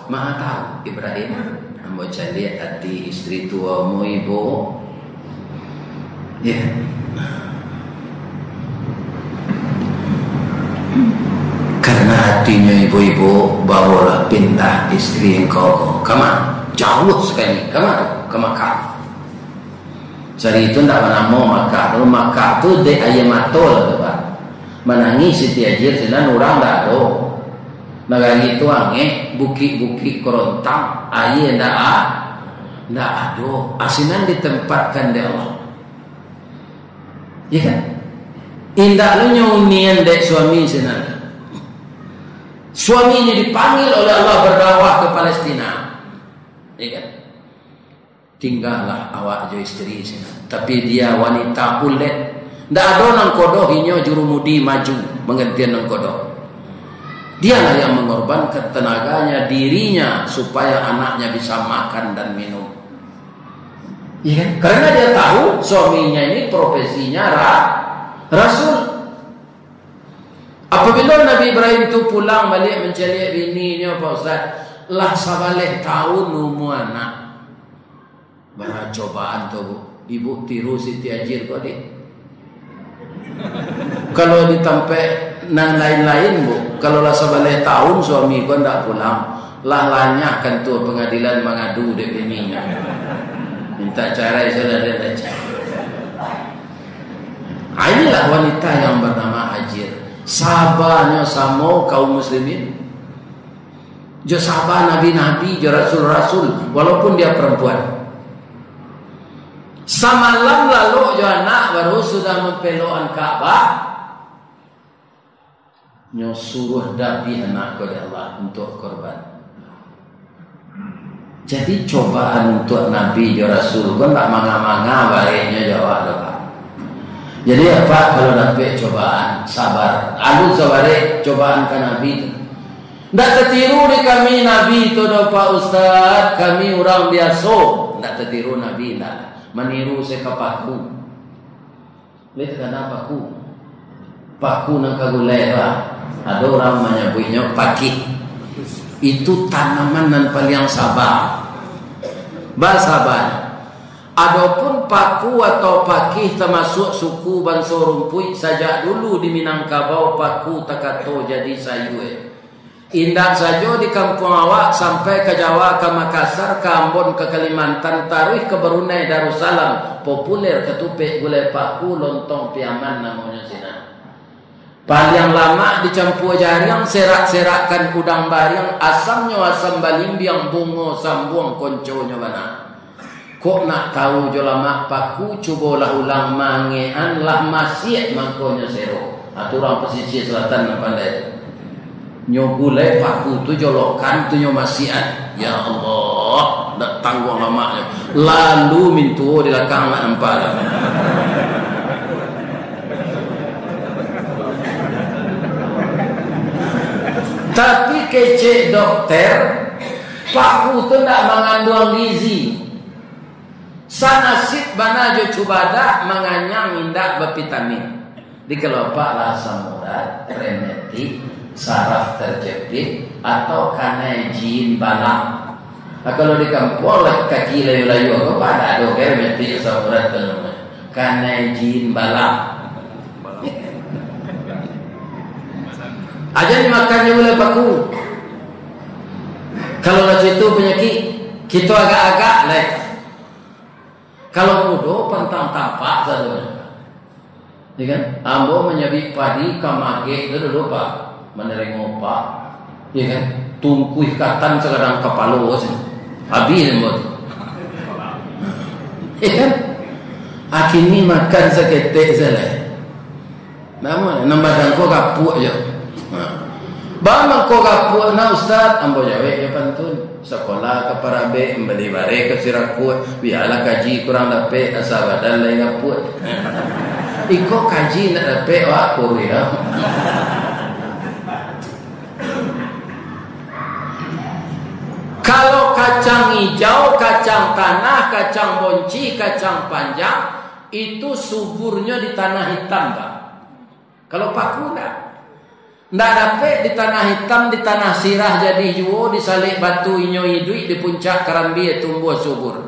Maha Tahu. Ibrahim, ambo caliak ati istri tuomu, Ibu. Ya. Karena hatinyo ibu-ibu, bawolah pindah istri engkau ko. Kama? Jauh sakali. Kama tu? Ka Makkah. Sari itu ndak banamo Makkah tu. Makkah tu dek aia mato lah tu, Pak. Manangih Siti Hajir sinan urang ndak ado. Nagari tu angek, bukik-bukik kerontang, aia ndak a-, ndak ado. Asinan ditempatkan dek Allah. Ya kan? Indak lo nyo unian dek suami sinan. Suami ini dipanggil oleh Allah berdakwah ke Palestina. Ya kan? Tinggalah awak jo isteri sinan. Tapi dia wanita ulet. Ndak ado nan kodoh inyo jurumudi maju manggantian nan kodoh. Dialah yang mengorbankan tenaganya, dirinya, supaya anaknya bisa makan dan minum. Iya kan? Karena dia tahu suaminya ini profesinya ra-, rasul. Apabila Nabi Ibrahim tu pulang baliak mancaliak bininyo, Pak Ustaz, lah sabaleh taun umua anak. Bara cobaan tu, Bu. Ibu tiru Siti Hajir ko, Dik. Kalau di tampek nan lain-lain, Bu, kalau lah sabaleh taun suami ko ndak pulang, lah lanyah kantua pangadilan mangadu dek bininyo. Minta carai sudah dia dah carai. Ah, inilah wanita yang bernama Hajir. Sabanyo samo kaum muslimin. Jo saba nabi-nabi, jo rasul-rasul, walaupun dia perempuan. Samalam lalok jo anak baru sudah mampelokan Ka'bah. Nyo suruah dabiah anak ko dek Allah untuak korban. Jadi, cobaan untuak nabi jo rasul ko ndak manga-manga bareknyo jo awak doh, Pak. Jadi, apak kalau dapek cobaan, sabar. Alun sabarek cobaan ka nabi tu. Ndak tatiru dek kami nabi tu doh, Pak Ustaz. Kami urang biaso. Ndak tatiru nabi, ndak. Maniru se ka paku. Lai takana paku. Paku nan ka gulai tu, ah. Ado urang manyabuiknyo pakih. Itu tanaman nan paliang saba. Basaba. Adopun paku atau pakih tamasuak suku banso rumpuik. Sajak dulu di Minangkabau paku takato jadi sayua. Indak sajo di kampuang awak, sampai ka Jawa, ka Makassar, ka Ambon, ka Kalimantan, taruih ka Brunei Darussalam, populer katupek gulai paku, lontong Piaman namonyo sinan. Paliang lamak dicampua jariang, serak-serakkan udang bariang, asamnyo asam balimbiang, bungo sambuang konconyo bana. Kok nak tahu jo lamak paku, cubolah ulang mangean, lah masiak mangkonyo sero. Ha, tu urang pasisia salatan nan pandai tu. Nyo gulai paku tu jolokan tu nyo masiak. Ya Allah, ndak tangguang lamaknyo. Lalu mintuo di lakang nak nampak dah. Tapi kecek dokter, paku tu ndak manganduang gizi. Sanasib bana jo cubadak, manganyang indak bavitamin. Di kelopak lah asam urat, rematik, saraf terjepit, atau kanai jin balak. Nah, kalau di kampuang lah kaki layu-layu, apa ado kan rematik, asam urat tu namanya. Kanai jin balak. Aja dimakan je gulai paku. Kalau lah itu penyakit, kita agak-agak lah. Kalau mudo pantang tampak sajo. Ya kan? Ambo manyabik padi ka magek tu dulu, Pak. Manarimo upah. Ya kan? Tungkuih katan sagadang kapalo sajo. Habis ambo tu. Ya kan? Kini makan saketek sajo lah. Namo, nan badan ko gapuak jo. Ha. Ba mangko gapuak na, Ustaz? Ambo jawek jo pantun. Sakolah ka Parabek, mambali bareh ka Sirakuak, bialah kaji kurang dapek, asa badan lai gapuak. Iko kaji ndak dapek, wak, kuruih. Kalau kacang ijau, kacang tanah, kacang bonci, kacang panjang, itu suburnyo di tanah itam, Pak. Kalau paku, ndak. Ndak dapek di tanah itam, di tanah sirah jadi juo, di salek batu inyo iduik, di puncak karambia tumbuah subur.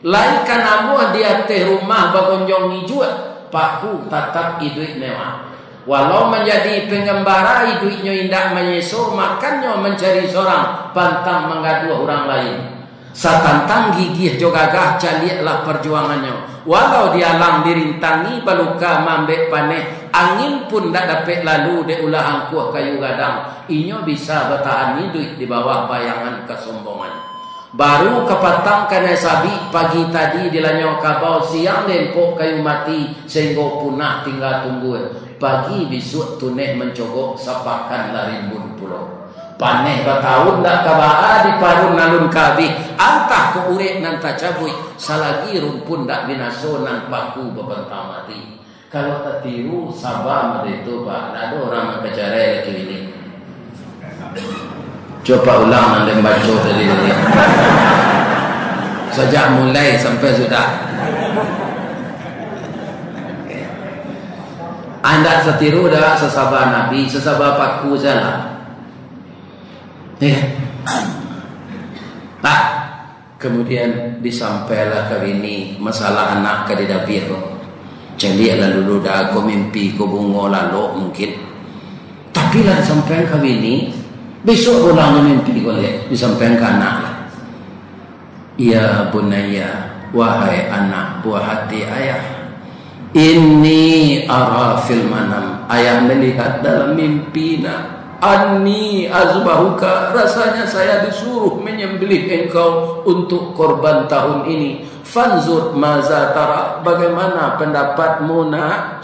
Lai ka namuah di ateh rumah bagonjong ijuak, paku tatap iduik mewah. Walau manjadi pengembara, iduiknyo indak manyeso, makannyo mancari sorang, pantang manggaduah urang lain. Satantang gigih jo gagah, caliaklah parjuangannyo. Walau dialang dirintangi, baluka maambek paneh, angin pun ndak dapek lalu dek ulah angkuah kayu gadang. Inyo bisa batahan iduik di bawah bayangan kasombongan. Baru kapatang kanai sabik, pagi tadi dilanyau kabau, siang diempok kayu mati, sainggo punah tingga tunggua. Pagi bisuak tuneh mancogok, sapakan lah rimbun pulo. Paneh bataun ndak ka baa, diparun alun ka abih, antah kok urek nan tacabuik, salagi rumpun ndak binaso, nan paku babantang mati. Kalau tatiru, saba mode tu, Pak. Ndak ado urang nan ka carai laki bini. Cubo ulang nan den baco tadi, tadi. Sajak mulai sampai sudah. Andak satiru dah, sasaba Nabi, sasaba paku salah. Ya. Nah, kemudian disampailah ka bini masalah anak ka didabiah ko. Caliaklah dulu dah, ko mimpi ko bungo lalok mungkin. Tapi lah disampaikan ka bini, besok pulang mimpi ko liak, disampaikan ka anak lah. Ya bunayya, wahai anak buah hati ayah, inni ara fil manam, ayah melihat dalam mimpi nak, anni azbahuka, rasanya saya disuruh menyembelih engkau untuk korban tahun ini. Fanzur maza tara, bagaimana pendapatmu nak?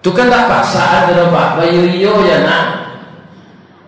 Tu kan ndak pasak tu doh, Pak, bayo-iyo je nak.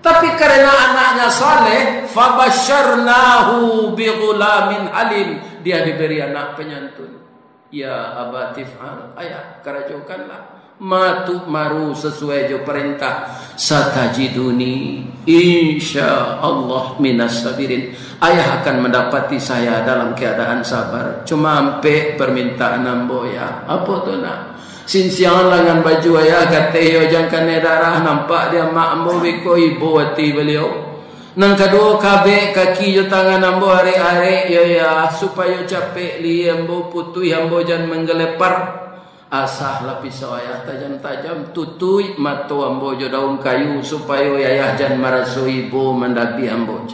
Tapi karena anaknya saleh, fabasyarnahu bighulamin halim, dia diberi anak penyantun. Ya abatif'al, ayah, karajokanlah. Ma tu'maru, sesuai jo perintah. Satajiduni, insya Allah, minas sabirin. Ayah akan mendapati saya dalam keadaan sabar. Cuma ampek permintaan ambo, ya. Apo tu nak? Sinsiangan langan baju ayah, kateh iyo jan kanai darah, nampak di amak ambo beko, ibo ati baliau. Nan kaduo, kabek kaki jo tangan ambo arek-arek iyo, ya, supayo capek lihia ambo, putuih ambo jan manggalepar. Asahlah pisau ayah tajam-tajam, tutuik mato ambo jo daun kayu, supayo ayah jan maraso ibo mandabiah ambo.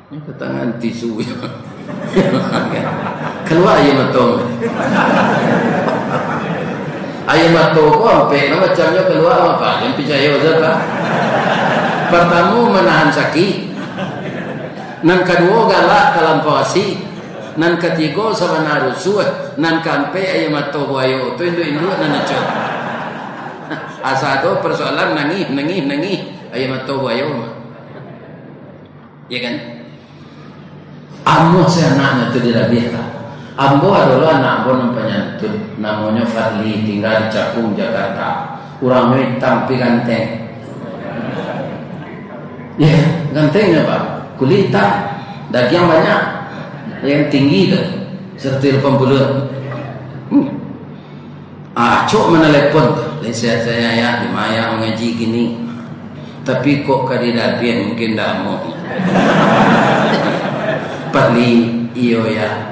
Ini tangan tisu. Kalua aia mato. Aia mato ko ampek lah macamnyo kalua, apa? Jan picayo sajo, Pak. Partamo, manahan sakik. Nan kaduo, galak talampau asi. Nan katigo, sabana rusuah. Nan kaampek, aia mato buayo. Tu induak-induak nan acuah. Asa ado parsoalan, nangih, nangih, nangih. Aia mato buayo. Ya kan? Amuah se anaknyo tu didabiah, Pak. Ambo ado lo anak ambo nan panyantun, namonyo Fadli, tingga di Cakung, Jakarta. Urangnyo itam tapi ganteng. Ya, gantengnyo, Pak. Kulik itam, dagiang banyak. Yang tinggi tu, saratus lapan puluh. Hmm. Ah, acok manalepon tu. "Lai sehat sayo, Ayah, di ma Ayah mangaji kini?" Tapi kok ka didabiah, mungkin dah amuah. Fadli, iyo, Yah.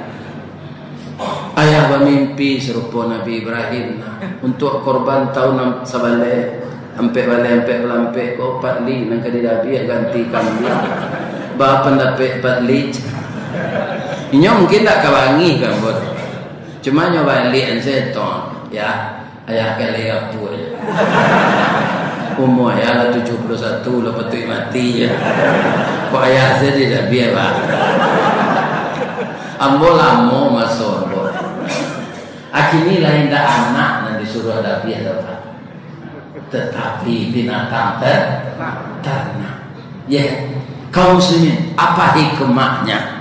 Ayah bamimpi sarupo Nabi Ibrahim, nah, untuak korban taun am-, sabaleh, ampek baleh ampek puluah ampek ko, Fadli nan ka didabiah ganti kambiang. Ba pandapek Fadli? Inyo mungkin dak ka bangih kan, Bos? Cuma nyo baliak an se tong, ya. Ayah kali apuak. Umua ayah lah tujuah puluah satu, lah patuik mati, ya. Kok ayah se didabiah, Pak? Ambo lamo maso ambo. Akini lah indak anak nan disuruah dabiah, Pak. Tetapi binatang ter-, ternak. Ya, kaum muslimin, apa hikmahnya?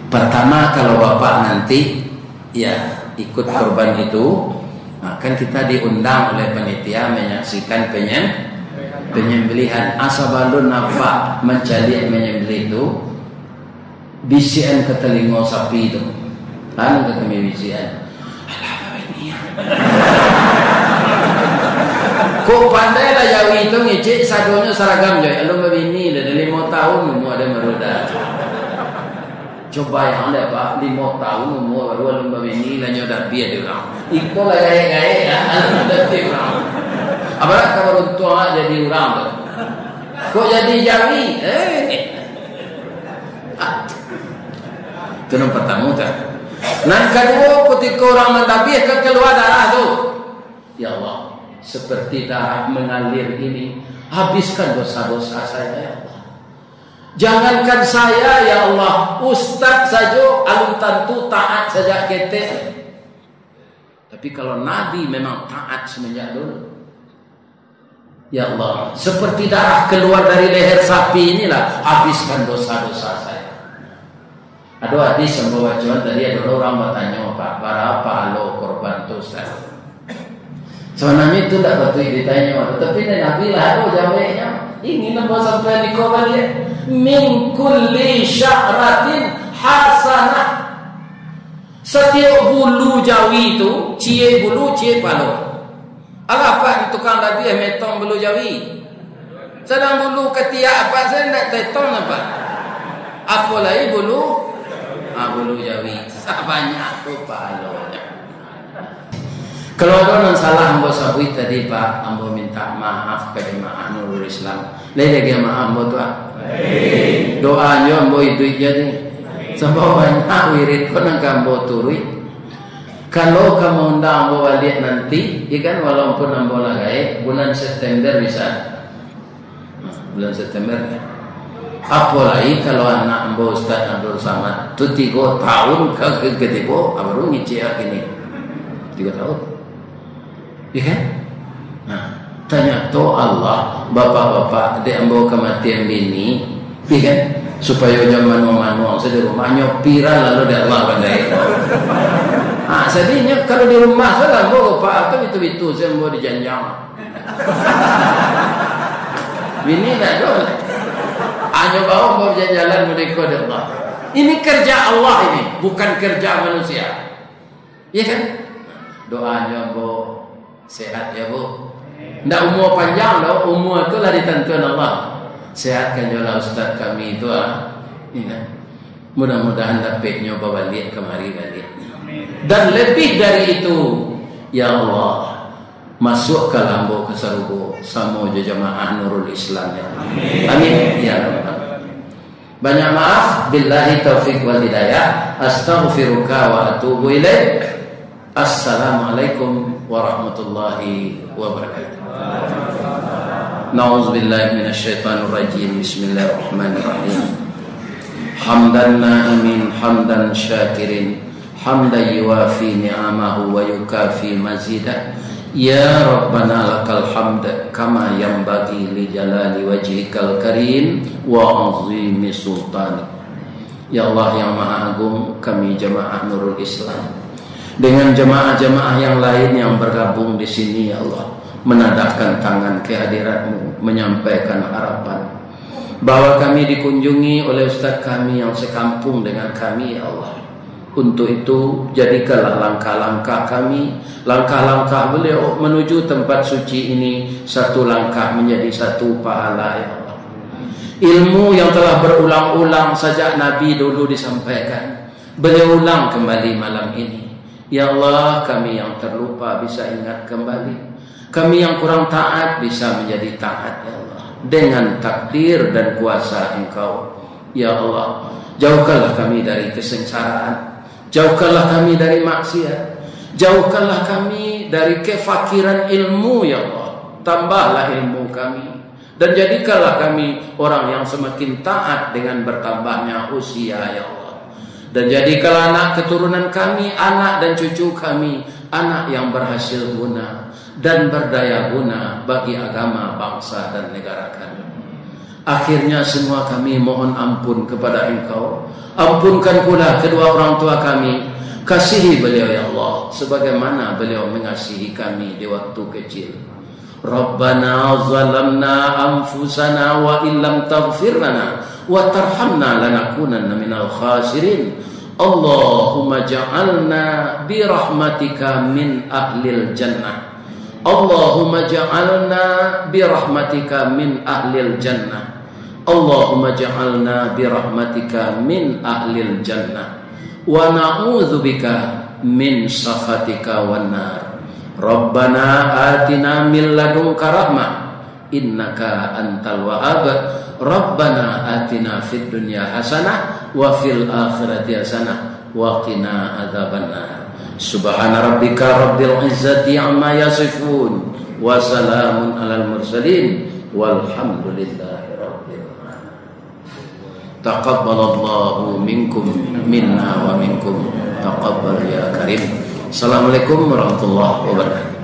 Pertama, kalau bapak nanti, ya, ikut korban itu, nah, kan kita diundang oleh panitia menyaksikan penyem-, penyembelihan. Asa balun apak mancaliak menyembelih itu, bisiakan ka talingo sapi tu. Anu ka kami bisiakan. "Alah, babini ah." Kok pandai lah jawi tu ngicik, sadonyo saragam jo. "Alun babini dah, dah limo taun umua dah baru dah." Coba yang anda, Pak, limo taun umua baru alun babini, lah nyo dabiah di urang. Iko lah gaek-gaek, ya, alun dabiah urang. Apalah kabaruntuang jadi urang tu. Kok jadi jawi? Eh. Itu nan partamo tu. Nan kaduo, kutiko urang mandabiah ka kalua darah tu. Ya Allah, seperti darah mengalir ini, habiskan dosa-dosa saya, ya Allah. Jangankan saya, ya Allah, ustaz sajo alun tantu taat sajak ketek. Tapi kalau Nabi memang taat semenjak dulu. Ya Allah, seperti darah keluar dari leher sapi inilah, habiskan dosa-dosa saya. Ado hadis yang bawacuan tadi, ado urang batanyo, "Pak, bara pahalo korban tu, Ustaz?" Sabananyo itu ndak patuik ditanyo, tapi dek Nabi lah ado jaweknyo. Ingin ambo sampaian iko baliak. "Min kulli sya'ratin hasanah." Satiok bulu jawi tu, ciek bulu, ciek pahalo. Alah, Pak, tukang dabiah metong bulu jawi. Sadang bulu katiak apak se ndak tetong, Pak. Apo lai bulu, ha, bulu jawi. Sabanyak tu pahalonyo. Kalau ado nan salah ambo sabuik tadi, Pak, ambo mintak maaf ka jamaah Nurul Islam. Lai dagiah maaf ambo tu, ah. Doanyo ambo iduik jadi. Sabab banyak wirid ko nan ka ambo turuik. Kalau ka maundang ambo baliak nanti, ya kan, walaupun ambo lah gaek, bulan September bisa. Nah, bulan September, ya. Apo lai kalau anak ambo Ustaz Abdul Samad tu tigo taun ka, ka, ka tibo, baru ngicik kini. Tigo taun. Ya kan? Nah, tanyato Allah, bapak-bapak, dek ambo kamatian bini, ya kan? Supayo jan manuang-manuang sajo di rumah, nyo viral lalu dek Allah pandai. Ha, sadinyo kalau di rumah sajo lah ambo, Pak, atau bitu-bitu sajo ambo dijanjang. Bini ndak ado. Hanyo bawa ambo bajalan-jalan mode ko dek Allah. Ini kerja Allah ini, bukan kerja manusia. Iya kan? Doanyo ambo sehat ya, Bu. Ndak umua panjang doh, umua tu lah ditentuan Allah. Sehatkan juolah ustaz kami tu, ah. Iya kan? Mudah-mudahan dapeknyo babaliak kamari baliak. Dan lebih dari itu, ya Allah, masuakkanlah ambo ka sarugo samo jo jamaah Nurul Islam, ya Allah. Amin, ya Rabbal Alamin. Banyak maaf, billahi taufik wal hidayah. Astaghfiruka wa atubu ilaik. Assalamualaikum warahmatullahi wabarakatuh. Na'udzubillahi minasyaitonirrajim. Bismillahirrahmanirrahim. Hamdan na'imin, hamdan syakirin, hamdan yuwafi ni'amahu wa yukafi mazidah. Ya Rabbana lakal hamd, kama yanbaghi li jalali wajhikal karim wa azimi sultanik. Ya Allah yang Maha Agung, kami jamaah Nurul Islam dengan jamaah-jamaah yang lain yang bergabung di sini, ya Allah, menadahkan tangan ke hadirat-Mu, menyampaikan harapan bahwa kami dikunjungi oleh ustaz kami yang sekampung dengan kami, ya Allah. Untuk itu, jadikanlah langkah-langkah kami, langkah-langkah beliau menuju tempat suci ini, satu langkah menjadi satu pahala, ya Allah. Ilmu yang telah berulang-ulang sajak Nabi dulu disampaikan, beliau ulang kembali malam ini. Ya Allah, kami yang terlupa bisa ingat kembali. Kami yang kurang taat bisa menjadi taat, ya Allah, dengan takdir dan kuasa Engkau. Ya Allah, jauhkanlah kami dari kesengsaraan. Jauhkanlah kami dari maksiat. Jauhkanlah kami dari kefakiran ilmu, ya Allah. Tambahlah ilmu kami. Dan jadikanlah kami orang yang semakin taat dengan bertambahnya usia, ya Allah. Dan jadikanlah anak keturunan kami, anak dan cucu kami, anak yang berhasil guna dan berdaya guna bagi agama, bangsa, dan negara kami. Akhirnya, semua kami mohon ampun kepada Engkau. Ampunkan pula kedua orang tua kami. Kasihi beliau, ya Allah, sebagaimana beliau mengasihi kami di waktu kecil. Rabbana zalamna anfusana wa illam taghfir lana wa tarhamna lanakunanna minal khasirin. Allahumma ja'alna birahmatika min ahlil jannah. Allahumma ja'alna birahmatika min ahlil jannah. Allahumma ja'alna birahmatika min ahlil jannah. Wa na'udzubika min sakhatika wan nar. Rabbana atina min ladunka rahmah, innaka antal wahhab. Rabbana atina fid dunya hasanah wa fil akhirati hasanah wa qina adzabannar. Subhana rabbika rabbil izzati amma yasifun. Wa salamun alal mursalin. Walhamdulillahi rabbil alamin. Taqabbalallahu minkum minna wa minkum. Taqabbal ya karim. Assalamualaikum warahmatullahi wabarakatuh.